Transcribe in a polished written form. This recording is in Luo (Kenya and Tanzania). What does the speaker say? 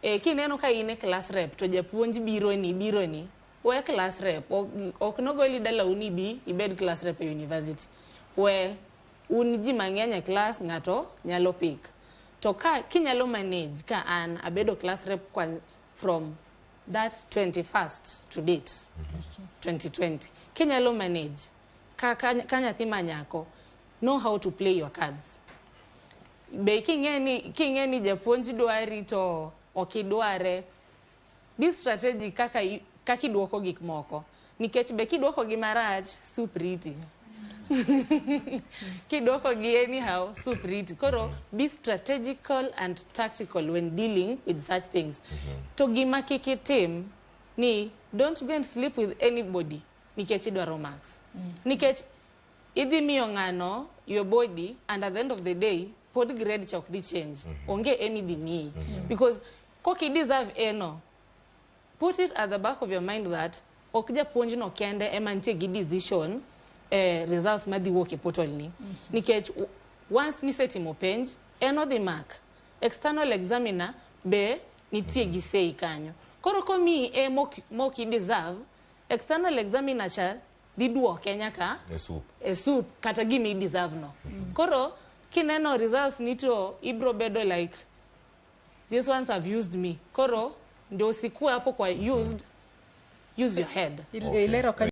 E, kineno ka in e class rep to japuonj bironi bironi, we class rep. Ok nogoli dalau ni bi ibed class rep e university. We un ji mang'eny e class, ng'ato nyalo pick. To ka kinyalo manage ka an abedo class rep kwa, from that 21st to date 2020, kinyalo manage ka nyathi ma nyako, know how to play your cards. Be king'e ni japuonj dwari to ok idware, be strategic kaka idwoko gik moko, nikech be kidwoko gi marach, soup riti. Kidwoko gi anyhow, soup riti. Koro be strategical and tactical when dealing with such things. To gima kik itim ni don't go and sleep with anybody nikech idwaro marks, nikech idhi miyo ng'ano your body and at the end of the day pod grade cha ok dhi change. Onge emidhi miyi because kok i deserve eno. Put it at the back of your mind that ok japuonj no kende ema nitie gi decision results madhi wuok e portal ni, nikech once nisetimo penj, en odhi mark, external examiner be nitie gi say kanyo. Koro komiyi A mok i deserve, external examiner cha dhi duoke nyaka e soup. E soup kata gima i deserve no. Koro kineno results ni to ibro bedo like, "These ones have used me." Koro ndio usikue hapo kwa used, use your head. Ilero ka.